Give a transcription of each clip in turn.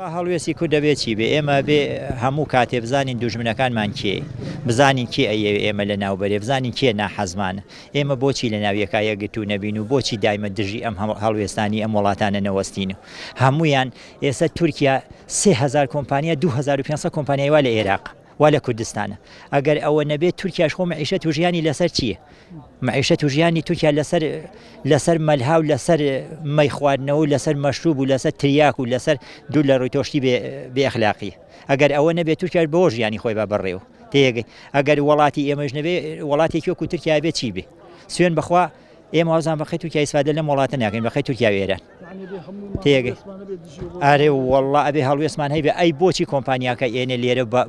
وەڵا هەڵوێستی کورد ئەبێ چی بێ؟ ئێمە ئەبێ هەموو کاتێ بزانین دوژمنەکانمان کێ، بزانین کێ ئەیەوێ ئێمە لە ناو بەرێ، بزانین کێ ناحەزمانە. ئێمە بۆچی لە ناو یەکا یەکگرتوو نەبین و بۆچی دایمە دژی ئەم هەڵوێستانی ئەم وڵاتانە نەوەستین و هەموویان ئێستا تورکیا 3000 کۆمپانیا 2500 کۆمپانیای وا لە ئێراق وا لە کوردستانە ئەگەر ئەوە نەبێت تورکیاش خۆ مەعیشەت و ژیانی لەسەر چییە؟ مەعیشەت و ژیانی تورکیا لەسەر لەسەر مەلها و لەسەر مەی خواردنەوە و لەسەر مەشروب و لەسەر تریاک و لەسەر دوور لە ڕووی تۆشتی بێ بێ ئەخلاقی ئەگەر ئەوە نەبێت تورکیاش بەوە ژیانی خۆی بە بەڕێوە تێگەی ئەگەر وڵاتی ئێمەش نەبێ وڵاتێکی وەکو تورکیا بێ چی بێ سوێن بەخوا ئێمە وازان بەخی تورکیا ئیسفادە لەم وڵاتە ناکەین بەخی تورکیا و ئێران تێگەی ئارێ والله ئەبێ هەڵوێستمان هەیبێ ئەی بۆچی کۆمپانیاکە ئێنێ لێرە بە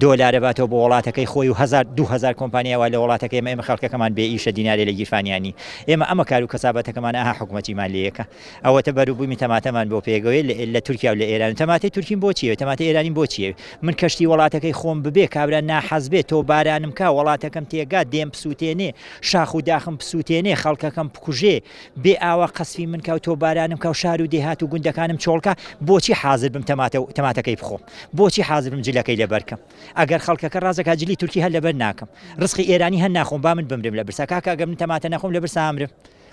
دۆلارە باتەوە بۆ وڵاتەکەی خۆی و هزار 2000 کۆمپانیا وا لە وڵاتەکەی ئێمە ئێمە خەڵکەکەمان بێ ئیشە دینارێ لە گیرفانیانی ئێمە ئەمە کار و کەسابەتەکەمان ئەها حکومەتیمان لێیەکە ئەوەتە بەروبوومی تەماتەمان بۆ پێگەوێ لە تورکیا و لە ئێران تەماتەی تورکیم بۆ چیە تەماتە ئێرانیم بۆ چیە من کەشتی وڵاتەکەی خۆم ببێ کابرا ناحەز بێ تۆ بارانم کا وڵاتەکەم تێگا دێم پسووتێنێ شاخ و داخم پسووتێنێ خەڵکەکەم بکوژێ بێ ئاوا قەسفی من کا و تۆ بارانم کا و شار و دێهات و گوندەکانم چۆڵ کا بۆچی حازر بم تەماتە و تەماتەکەی بخۆم بۆچی حازر بم جلەکەی لەبەر کەم ئەگەر خەڵکەکە ڕازەکا جلی تورکی هەر لەبەر ناکەم ڕزقی ئێرانی هەر ناخۆم با من بمرم لە برسا کاکە ئەگەر من تەماتە نەخۆم لە برسا ئەمرم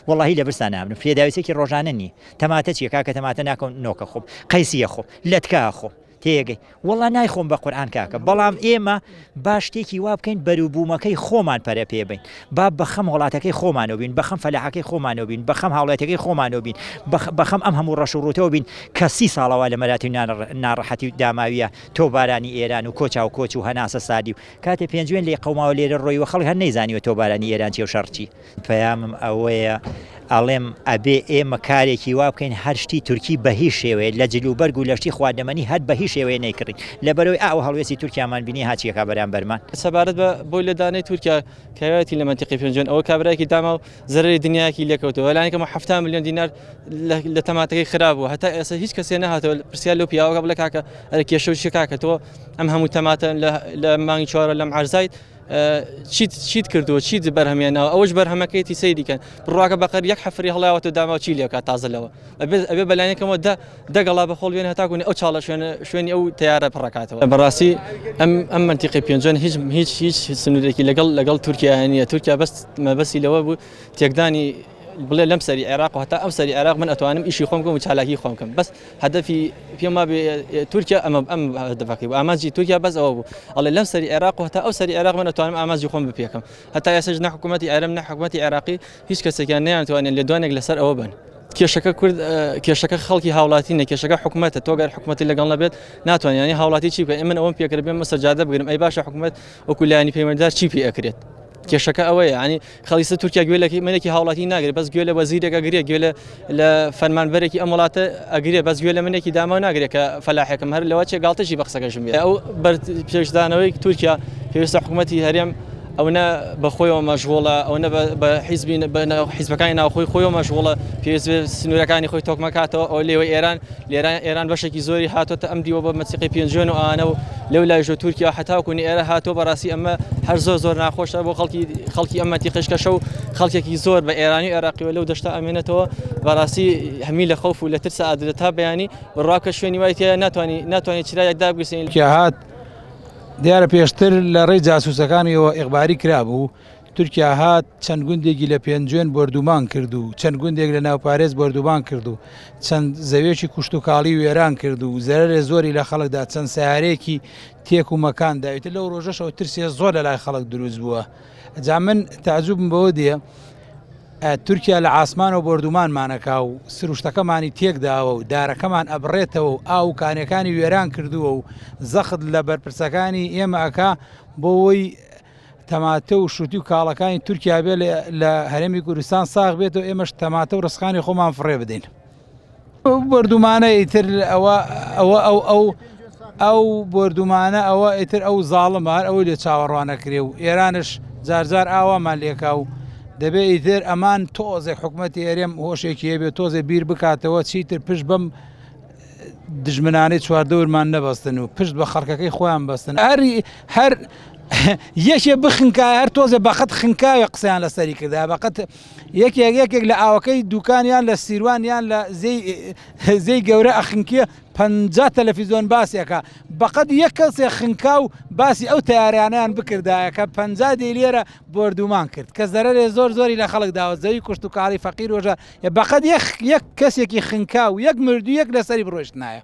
وەڵاهی لە برسا نامرم پێداویستێکی ڕۆژانە نییە تەماتە چییە کاکە تەماتە ناکەم نۆکە خۆم قەیسیە خۆم لەتکە خۆم تێگەی وەڵا نایخۆم بە قورئان کاکە بەڵام ئێمە با شتێکی وا بکەین بەروبوومەکەی خۆمان پەرە پێ بەین با بەخەم وڵاتەکەی خۆمانەوە بین بەخەم فەلاحەکەی خۆمانەوە بین بەخەم هاوڵاتەکەی خۆمانەوە بین بەخەم ئەم هەموو ڕەش و ڕووتەوە بین کە سی ساڵەوە لە مەراتی ناڕەحەتی و داماویە تۆبارانی ئێران و کۆچا و کۆچ و هەناسە ساردی و کاتێ پێنجوێن لێ قەوماوە لێرە ڕۆیوە خەڵک هەر نەیزانیوە تۆبارانی ئێران چیە و شەڕ چی پەیامم ئەوەیە ئەڵێم ئەبێ ئێمە کارێکی وا بکەین هەر شتی تورکی بە هیچ شێوەیە لە جل و بەرگ و لە شتی خواردەمەنی هەر بە هیچ شێوەیە نەیکڕین لەبەرئەوەی ئا ئەو هەڵوێستی تورکیامان بینی ها چیەکا بەرامبەرمان. سەبارەت بە بۆی لێدانەی تورکیا کاویەتی لە مەنتیقی پێنجوێن ئەوە کابرایەکی داما و زەرەری دنیایەکی لێکەوتەوە لانی کەمەوە 70 ملیۆن دینار لە تەماتەکەی خراپ بوو هەتا ئێستا هیچ کەسێ نەهاتەوە پرسیار لەو پیاوەکە بڵێ کاکە ئەرێ کێشە و چیە کاکە تۆ ئەم هەموو تەماتە لە مانگی چوارە لەم عەرزایت چیت چیت کردووە چیت بەرهەمێناوە ئەوەش بەرهەمەکەیتی سەیری کەن بڕواکە بەقەر یەک حەفری هەڵاوەتە داما چی لێکات تازە لەوە ئەبێ ئەبێ بەلایەکەمەوە دە دەگەڵا بە خۆڵ بێن هەتاکوونی ئەو چاڵە شوێنە شوێنی ئەو تیارە پڕکاتەوە بەڕاستی ئەم ئەم منتیقی پێنجوێن هیچ هیچ هیچ سنوورێکی لەگەڵ لەگەڵ تورکیا نییە تورکیا بەس مەبەستی لەوە بوو تێکدانی بڵێ لەم سەری عێراق و هەتا ئەم سەری عێراق من ئەتوانم ئیشی خۆم بکەم و چالاکی خۆم بکەم بەس هەدەفی پێم وابێ تورکیا ئەمە ئەم هەدەفەکەی بوو ئامانجی تورکیا بەس ئەوە بوو ئەڵێ لەم سەری عێراق و هەتا ئەو سەری عێراق من ئەتوانم ئامانجی خۆم بپێکم هەتا ئێستاش نە حکوومەتی عێرم نە حکوومەتی عێراقی هیچ کەسێکیان نەیانتوانێت لێدوانێک لەسەر ئەوە بن. کێشەکە کورد کێشەکە خەڵکی هاوڵاتی نە کێشەکە حکوومەتە تۆگەر حکوومەتی لەگەڵ نەبێت ناتوانانی ینی هاوڵاتی چی بکە من ئەوم پێکرد بێم مەسەر جادە بگرم ئەی باشە حکوومەت وەکو لایەنی پەیوەندار چی پێ ئەکرێت کێشەکە ئەوەیە ینی خەڵیسە تورکیا گوێ لە منێکی هاوڵاتی ناگرێت بەس گوێ لە وەزیرێک ئەگرێ گوێ لە فەرمانبەرێکی ئەم وڵاتە ئەگرێ بەس گوێ لە منێکی داما ناگرێت کە فەلاحێکم هەر لەوە چێ گاڵتەشی بە قسەکەشم بێ ئەو بەرپێشدانەوەی تورکیا پێویستە حکوومەتی هەرێم ئەوەنە بە خۆیەوە مەشغوڵە ئەوەنە بە حیزبی حیزبەکانی ناوخۆی خۆیەوە مەشغوڵە پێویست سنوورەکانی خۆی تۆکمەکاتەوە ئەو لێوە ئێران لێرە ئێران بەشێکی زۆری هاتۆتە ئەم دیوە بە مەسیقی پێنجوێن و ئانە و لەو لایژۆ تورکیا هەتاوکو ئێرە هاتۆ بەڕاستی ئەمە هەر زۆر زۆر ناخۆشە بۆ خەڵکی خەڵکی ئەم مەنتیقەش کەشە و خەڵکێکی زۆر بە ئێرانی و عێراقیەوە لەو دەشتە ئەمێنێتەوە بەڕاستی هەمی لە خەوف و لە ترسا ئادرە تا بەیانی بڕواکە شوێنی وای تێیە ناتوانانی ناتوانانی چرایەک دابگرسێنی. تورکیا هات دیارە پێشتر لە ڕێی جاسوسەکانیەوە ئیغباری کرابوو تورکیا هات چەند گوندێکی لە پێنجوێن بۆردومان کرد و چەند گوندێک لە ناوپارێز بۆردومان کرد و چەند زەوێکی کوشتتوکاڵی وێران کرد و زەرەرێ زۆری لە خەڵکدا چەند سیارەیەکی تێک و مەکان داویتە لەو ڕۆژەشەوە ترسێ زۆر لە لای خەڵک دروست بووە جا من تەعجوبم بەوە دێ تورکیا لە عاسمانەوە بۆردومانمانەکا و سروشتەکەمانی تێکداوە و دارەکەمان ئەبڕێتەوە و ئاو و کانیەکانی وێران کردووە و زەخت لە بەرپرسەکانی ئێمە ئەکا بۆ ئەوەی تەماتە و شوتی و کاڵەکانی تورکیا بێ لە هەرێمی کوردستان ساغ بێتەوە ئێمەش تەماتە و ڕسقانی خۆمان فڕێ بدەین. ئەو بۆردومانە ئیتر ئەوە ئەوە ئەو ئەو ئەو بۆردومانە ئەوە ئیتر ئەو زاڵمە هەر ئەوەی لێ چاوەڕوانەکرێ و ئێرانش جارجار ئاوامان لێکا و دەبێ ئیتر ئەمان تۆزێک حکوومەتی هەرێم هۆشێکی هەبێ تۆزێ بیر بکاتەوە چیتر پشت بەم دژمنانەی چواردەورمان نەبەستن و پشت بە خەڵکەکەی خۆیان بەستن هەر هەر. یەکێ بخنکایە هەر تۆزێ بەقەت خنکاوێ قسەیان لەسەری کردایە بەقەت یەکێک یەکێک لە ئاوەکەی دوکان یان لە سیروان یان لە زێی زێی گەورە ئەخنکێ 50 تەلەفیزۆن باسی ئەکا بەقەت یەک کەسێ خنکا و باسی ئەو تەیارانەیان بکردایە کە 50 دێی لێرە بۆردومان کرد کە زەرەرێ زۆر زۆری لە خەڵک داوە زەوی کوشت و کاڵی فەقیر وەژە بەقەت یەک یەک کەسێکی خنکا و یەک مردوو یەک لەسەری بڕۆیشتنایە.